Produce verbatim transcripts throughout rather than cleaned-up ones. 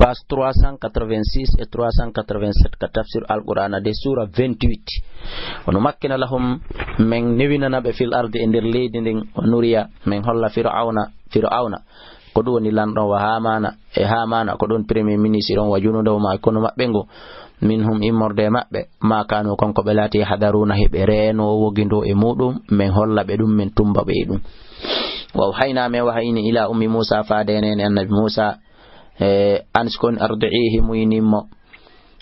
page trois cent quatre-vingt-six e trois cent quatre-vingt-sept ka tafsir Alqur'aana de, suura vingt-huit. Wa numakkina lahum, men newinana ɓe, fil ardi, e nder leydi ndin, wa nuriya, men holla Fir'awna, Fir'awna, ko ɗum woni lanɗo on, wa Haamaana, e Haamaana, ko ɗum premier ministre on, wa junuudahuma, e konu maɓɓe ngu, minhum, immorde e maɓɓe, ma kaanu, kon ko ɓe laati, yahdaruuna, hiɓe reeno, wogindo e muɗum, men holla ɓe ɗum, men tumba ɓe e ɗum. Wa awhaynaa, men wahayini, ilaa ummi Muusaa, faade e neene Annabi Muusaa, e, an si kon ardi'iihi, muynimmo.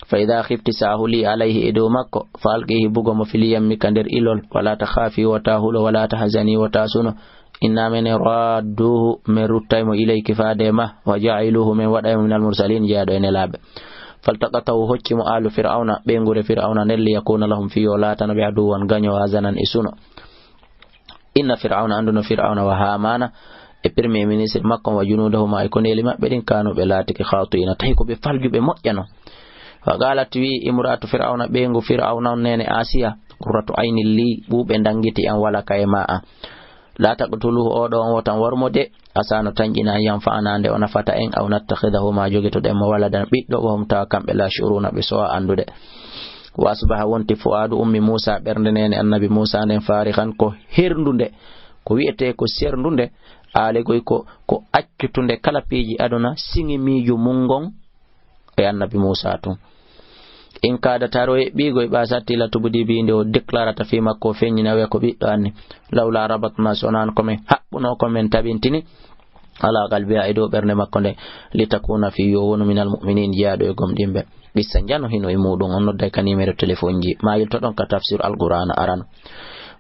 Fa idaa khifti, si a hulii, alayhi, e dow makko, fa alqiihi, bugo mo, fil yammi, ka nder ilol, wa laa takhaafi, wota hulo, wa laa tahzani, wota suno, inna menen raadduuhu, men ruttay mo, ilayki, faade e ma, wa jaa'iluuhu, men waɗay mo, minal mursaliin, jeyaaɗo e nelaaɓe. Faltaqatahu, hocci mo aalu Fir'awna, ɓeynguure Fir'awna nden, liyakuuna lahum, fii yo laatano ɓe, aduwwan, gaño, wa hazanan, e suno. Inna Fir'awna, annduno Fir'awna, wa Haamaana, e premier ministre makko, wa junuudahuma, e koneeli maɓɓe ɗin, kaanu, ɓe laatike, khaati'iina, tawi ko ɓe faljuɓe moƴƴano. Wa qaalat, wi imra'atu Fir'awna, ɓeyngu Fir'awna on, neene Aasiya, qurratu aynin lii, ɓuuɓe ndangiti an, wa laka, e ma an. Laa taqtuluuhu, oo ɗoo on, wota on waru mo de, asaa no tanƴina, an yanfa'anaa, nde o nafata en, aw nattakhidahu, maa jogitoɗen mo, waladan, ɓiɗɗo, wa hum, tawa kamɓe, laa yash'uruuna, ɓe sowaa anndude. Wa asbaha, wonti, fu'aadu ummi Muusaa, ɓernde neene Annabi Muusaa nden, faarighan, ko herndunde, ko wi'etee ko serndunde, aalegoy ko, ko accutunde kala piiji aduna, siŋi miiju mun ngon e Annabi Muusaa tun. In kaadat, hara o eɓɓiigoy, ɓa satti, la tubdi bihi, nde o déclarata fii makko, o feññina, wi'a ko ɓiɗɗo an ni. Lawlaa rabatnaa, si wonaa ko men haɓɓunoo, ko men tabintini, alaa qalbihaa, e dow ɓernde makko nden, litakuuna, fii yo wonu, minal mu'miniin, jeyaaɗo e gomɗinɓe. Qissa njano hino e muɗum, on nodday ka numéro téléphone ji, maa yiltoɗon ka tafsir Alqur'aana arano.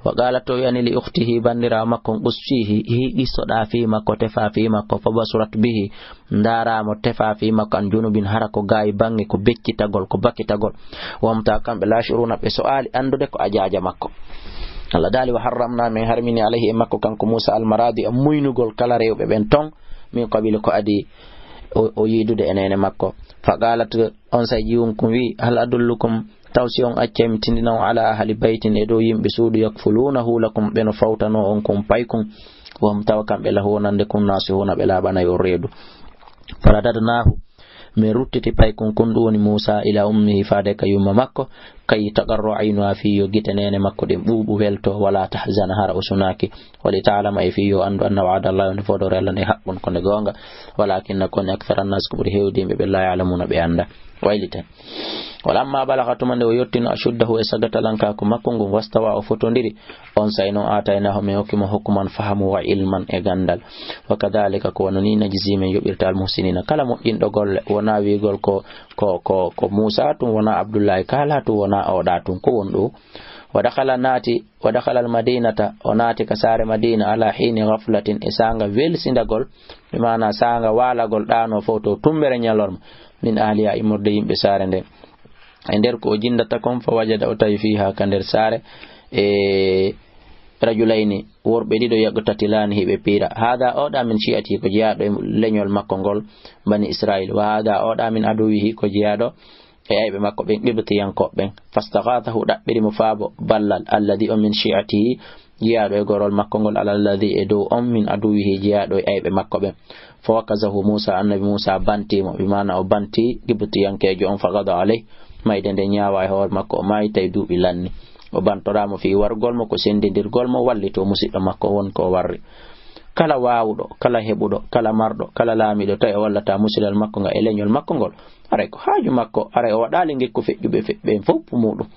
Wa qaalat, o wi'ani, li ukhtihi, banndiraawo makko on, qussiihi, hi-, qissoɗaa fii makko, tefaa fii makko, fa basurat bihi, ndaaraa mo, tefaa fii makko, an junubin, hara ko gaayi baŋŋe, ko beccitagol, ko bakitagol. Wa hum, tawa kamɓe, laa yash'uruuna, ɓe so'aali anndude ko ajaaja makko. Allah daali, wa harramnaa, men harmini, alayhi, e makko kanko Muusaa, almaraadi'a, muynugol kala rewɓe ɓen ton, min qabli, ko adii o, o yiidude e neene makko. Fa qaalat, onsay jiwun kun wi'i, hal adullukum, taw si on accay mi tindina on, ala ahli baytin, e dow yimɓe suudu, yakfuluunahu lakum, ɓe no fawtanoo on kun paykun, wa hum, tawa kamɓe, lahu, wonande kun, naasihuuna, ɓe laaɓanay on reedu. Faradadnaahu, min ruttiti paykun kun, ɗum woni Muusaa, ilaa ummihi, faade ka yumma makko, kay taqarra aynuhaa, fii yo gite neene makko ɗen ɓuuɓu, welto, walaa tahzana, hara o sunaaki, wali ta'lama, e fii yo anndu, anna wa'dallaahi, wonde fodoore Alla nde, haqqun, ko nde goonga, walaakinna, kono, akthara nnaasi, ko ɓuri heewde yimɓe ɓe, laa ya'lamuuna, ɓe anndaa. Wayliten. Walammaa balagha, tuma nde o yottino, ashuddahu, e sagatalankaaku makko ngun, wastawaa, o fotondiri, onsay non, aataynaahu, men hokki mo, hukman, fahmu, wa ilman, e ganndal. Wa kadaalika, ko wano nii, najzii, men yoɓirta, almuhsiniina, kala moƴƴinɗo golle, wonaa wi'ugol ko, ko, ko, ko Muusaa tun, wonaa Abdullaahi kaalaa tun, wonaa oo ɗaa tun, ko won ɗoo. Wa dakhala, naati, wa dakhala al-madiinata, o naati ka saare Madiina, alaa hiini ghaflatin, e saanga welsindagol, bi maana saanga waalagol, ɗaanoo fowtoo tumbere ñalorma, min ahlihaa, immorde yimɓe saare nden. E nder ko o jinndata kon, fa wajada, o tawi, fiihaa, ka nder saare, e rajulayni, worɓe ɗiɗo, yaqtatilaani, hiɓe piira. Haadaa, oo ɗaa, min shi'atihi, ko jeyaaɗo e leñol makko ngol, bani Israa'iil. Wa haadaa, oo ɗaa, min aduwwihi, ko jeyaaɗo e ayɓe makko ɓen, qibtiyankooɓe ɓen. Fastaghaathahu, ɗaɓɓiri mo faabo ballal, alladhii, on min shi'atihi, jeyaaɗo e gorol makko ngol, alalladhii, e dow on, min aduwwihi, jeyaaɗo e ayɓe makko ɓen. Fawakazahu Muusaa, Annabi Muusaa bantii mo, bi maana o bantii qibtiyankeejo on, faqadaa alayhi, mayde nden ñaawaa e hoore makko, o maayi, tawi duuɓi lanni. O bantoraa mo fii wargol mo, ko senndindirgol mo, wallitoo musiɗɗo makko won ko o warri. Kala waawuɗo, kala heɓuɗo, kala marɗo, kala laamiiɗo, tawi o wallataa musidal makko ngal e leñol makko ngol, haray ko haaju makko, haray o waɗaali ngikku feƴƴuɓe fe-, ɓen fow muɗum.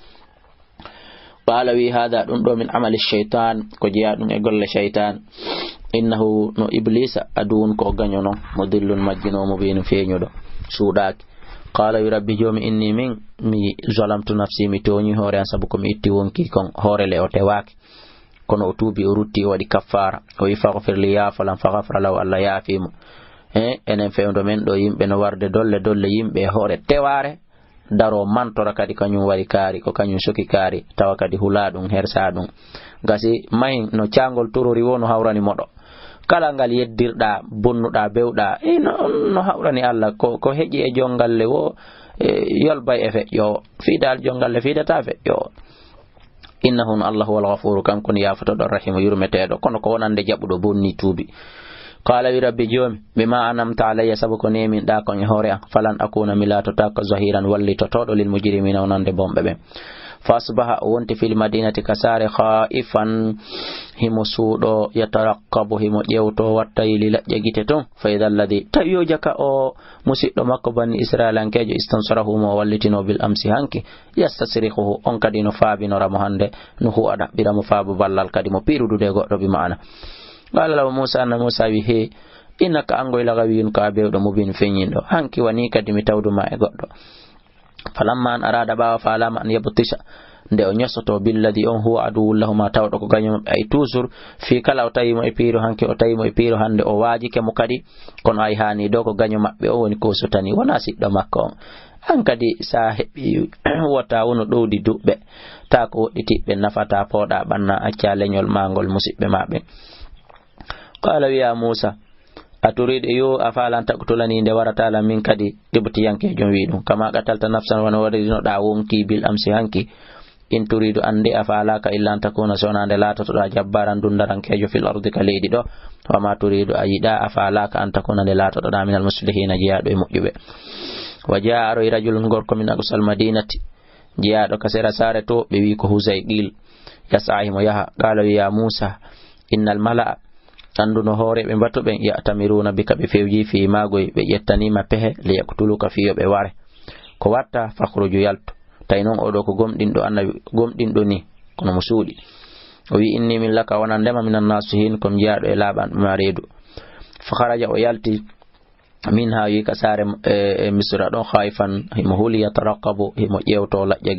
Qaala, wi, haadaa, ɗum ɗoo, min amali shaytaan, ko jeyaa ɗum e golle shaytaan. Innahu, no Ibliisa, aduwwun, ko o gaño non, mudillun, majjinoowo, mubiinun, feeñuɗo, suuɗaaki. Qaala, wi, rabbi, joomi, inni, min, mi zalamtu nafsi, mi tooñi hoore an, sabu ko mi itti wonkii kon, hoore le o tewaaki. Kono o tuubi, o rutti, o waɗi kaffaara. O wi, faghfir li, yaafolam, faghafara lahu, Allah yaafii mo. E, enen fewndo men ɗoo, yimɓe no warde dolle, dolle yimɓe e hoore tewaare, daroo mantora kadi kañum waɗi kaari, ko kañum soki kaari, tawa kadi hulaa ɗum, hersaa ɗum. Gasi mahin no caangol torori woo no hawrani moɗo. Kala ngal yeddirɗaa, bonnuɗaa, bewɗaa, e no, no hawrani Allah, ko, ko heƴi e jonngalle woo, e, yolbay e feƴƴoowo. Fiidaal jonngalle fiidataa feƴƴoowo. Innahu, no Allah, huwal ghafuuru, kanko woni yaafotooɗo, rahiimu, yurmeteeɗo. Kono ko wonande jaɓuɗo, bonni, tuubi. Qaala, wi Rabbi Joomi, bima anamta alayya, sabu ko neeminɗaa kon e hoore an, falan akuna, mi laatotaako zahiran, wallitotooɗo, lil mujrimina, wonande bonɓe ɓen. Fa asbaha, o wonti fil madinati, ka saare, khaifan, himo suuɗo, yatarakkabu, himo ƴewto, watta yili laƴƴa gite ton. Fa idha alladhi, tawi yo jaka o musiɗɗo makko Bani Isra'ilankeejo, istansarahu, mo o wallitino bil amsi hanki, yastasrikhuhu, on kadi no faabinora mo hande, no huwa ɗaɓɓira mo faabu ballal kadi mo piirudude e goɗɗo bi ma'ana. Qala lahu Musa, anna Musa wi, he, innaka an goy lagawiyyun, ka bewɗo mubin feññinɗo. Hanki wani kadi mi tawdu ma e goɗɗo. Falamma an arada, ɓaawo faalama an yabtisha, nde o ñosoto billadi on huwa aduwwun lahuma, tawɗo ko gaño maɓɓe, ay toujours, fii kala o tawi mo e piiro hanki, o tawi mo e piiro hande, o waajike mo kadi, kono ay haani ɗo ko gaño maɓɓe o woni ko sutani, wona siɗɗo makko on. An kadi sa heɓi wota wonu ɗowdi duɓɓe, ta ko woɗɗitiɓɓe nafata, pooɗa ɓanna, acca leñol ma ngol musiɓɓe ma ɓen. Qala, wiya Musa, a turidu, yo a faalan, taqtulani, nde warata lan min kadi, qibtiyankeejo on wi ɗum, kama qatalta nafsan, wano waɗirinoɗa wonki bil amsi hanki. In turidu, annde a faalaaka, illa an takuna, so wonaa nde laatotoɗa, jabbaran, dundarankeejo, fil ardi, ka leydi ɗo. Wa ma turidu, a yiɗa, a faalaaka, an takuna, nde laatotoɗa, minal muslihina, jeyaaɗo e moƴƴuɓe. Wa jaa, aroy, rajulun, gorko, min aqsal madinati, jeyaaɗo ka sera saare to, ɓe wi ko Huzayqil, yas'a, himo yaha. Qala, wi, ya Musa, innal mala'a, annduno hooreeɓe mbatu ɓen, ya'tamiruna bika, ɓe fewji fii ma goy, ɓe ƴettanima pehe, liyaqtuluka, fii yo ɓe ware. Ko watta, fakhruju, yaltu. Tawi non oɗo ko gomɗinɗo, annabi gomɗinɗo ni, kono mo suuɗi. O wi, inni, min laka, wonandema, minan nasihin, ko mi jeyaaɗo e laaɓanɓe ma reedu. Fa kharaja, o yalti, minha, wi ka saare, e, e Misra ɗon, khaifan, himo huli, yataraqabu, himo ƴewto laƴƴa